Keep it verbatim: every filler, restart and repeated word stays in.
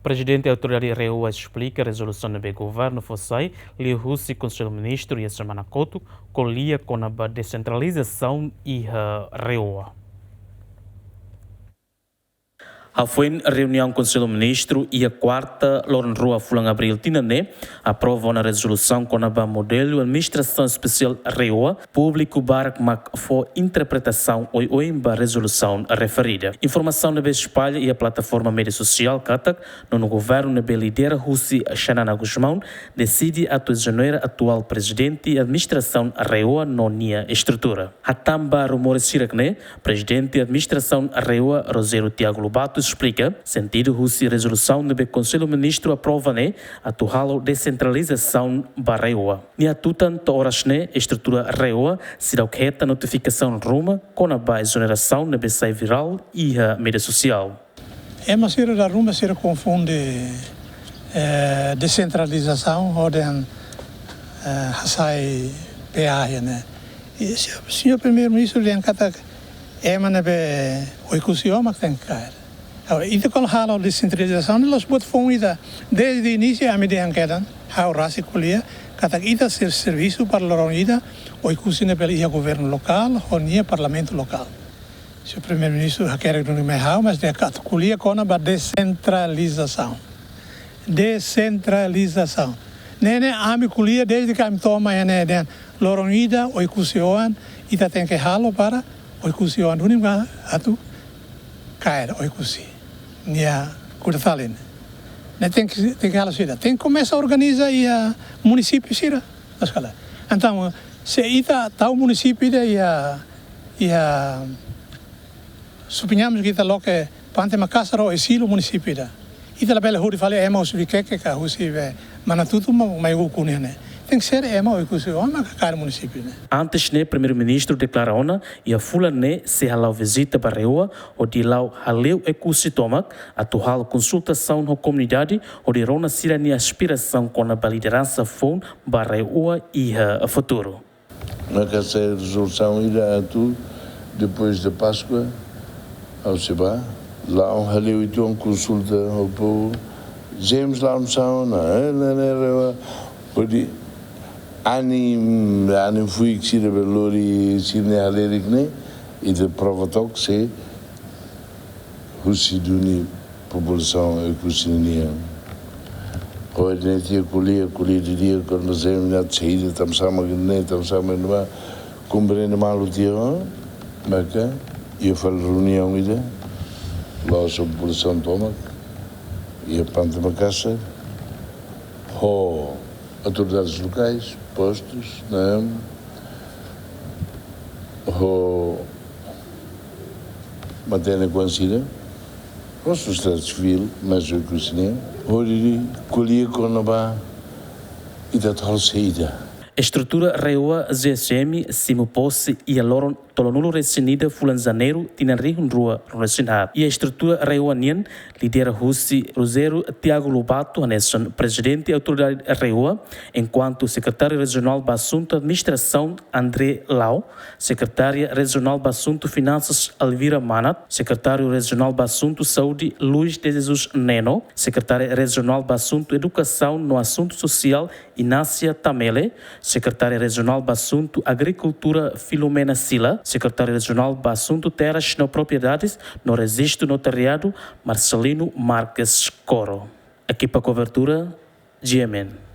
Prezidente Autoridade RAEOA esplika rezolusaun ne'ebé governu fó sai liuhusi Konsellu Ministru iha semana kotuk, ko'alia kona-ba desentralizasaun iha RAEOA. Hafoin reuniaun Konsellu Ministru iha kuarta, loron rua fulan Abríl tinan ne'e, aprova ona rezolusaun kona-ba modelu administrasaun espesiál RAEOA, públiku barak mak fó interpretasaun oioin ba rezolusaun referida. Informasaun ne'ebé espalla iha plataforma média sosiál katak nonu governu ne'ebé lidera husi Xanana Gusmão deside atu ezonera atuál prezidente administrasaun RAEOA no nia estrutura. Hatán ba rumores hirak ne'e, prezidente administrasaun RAEOA, Rogério Tiago Lobato, esplika sentidu husi rezolusaun ne'ebé Konsellu Ministru aprova ne'e atu halo desentralizasaun ba RAEOA. Nia hatutan to'o oras ne'e estrutura RAEOA seidauk hetan notifikasaun ruma kona-ba ezonerasaun ne'ebé sai virál iha média sosiál. Ema sira dala ruma sira konfunde, eh, desentralizasaun ho dehan, eh, hasai peaje ne'e. I señór, señór Primeiru-Ministru dehan katak ema ne'ebé Oekusi-oan mak tenke kaer. Agora, ita kuandu halo desentralizasaun, la'ós buat foun ida. Desde inísiu, ami dehan kedan, ha'u rasik ko'alia, katak ita ser-, servisu para loron ida, Oekusi ne'e bele iha governu lokál, ho nia parlamentu lokál. Señór Primeiru-Ministru hakerek duni mai ha'u, mas dehan katak ko'alia kona-ba desentralizasaun. Desentralizasaun. Ne'e ne'e ami ko'alia desde ke ami toma iha ne'e dehan loron ida Oekusi-oan, ita tenke halo para Oekusi-oan duni mak atu kaer Oekusi nia kuda talin. Ne'e tenke, tenke halo saida. Tenke komesa organiza iha munisípiu sira. Entaun, se ita tau munisípiu ida iha, iha, suponhamos ke ita loke Pante Makasar ho Oesilo munisípiu ida. Ita labele hodi fali ema husi Viqueque ka husi be Manatuto mak mai ukun iha ne'e. Tenke ser ema Oekusi-oan mak kaer munisípiu ne'e. Antes ne'e, Primeiru-Ministru deklara ona, iha fulan ne'e sei hala'o vizita ba RAEOA, hodi la'o hale'u Oekusi tomak, atu halo konsultasaun ho komunidade, hodi rona sira-nia aspirasaun kona-ba lideransa foun ba RAEOA iha futuru. Maka sai rezolusaun ida atu, depois de Páskua, ha'u sei bá, la'o hale'u uitoan konsulta ho povu, James la'o nusá ona, eh, ne'e, ne'e, RAEOA, hodi anim, anim fuik sira be lori sira-nia halerik ne'e, ita prova took se husi duni populasaun Oekusi nian. Hodi ne'e ita ko'alia, ko'alia didi'ak, kuandu James ne'e saida, tanbasá mak ne'e, tanbasá mak ne'ebá, komprende malu tiha, maka iha fali reuniaun ida, la'ós só populasaun tomak, iha Pante Makasar, ho autoridades lokais, postus, ne'e, ho matenek-oan sira, ho sosiedade sivíl, mais Oekusi nian, hodi ko'alia kona-ba ita atu halo saida. Estrutura RAEOA ZEESM simu pose iha loron tolunulu-resin-ida fulan Janeiru tinan rihun rua ruanulu-resin-haat. Iha estrutura RAEOA nian lidera husi Rogério Tiago Lobato hanesan Prezidente Autoridade RAEOA, enkuantu Sekretáriu Rejionál ba Asuntu Administrasaun André Lau, Sekretária Rejionál ba Asuntu Finansas Elvira Manat, Sekretáriu Rejionál ba Asuntu Saúde Luís de Jesus Neno, Sekretária Rejionál ba Asuntu Edukasaun no Asuntu Sosiál Inácia Tamele, Sekretária Rejionál ba Asuntu Agrikultura Filomena Sila, Sekretária Rejionál ba Asuntu Terras no Propriedades no Rejistu Notariadu Marcelino Marques Coro. Ekipa kobertura, GMN.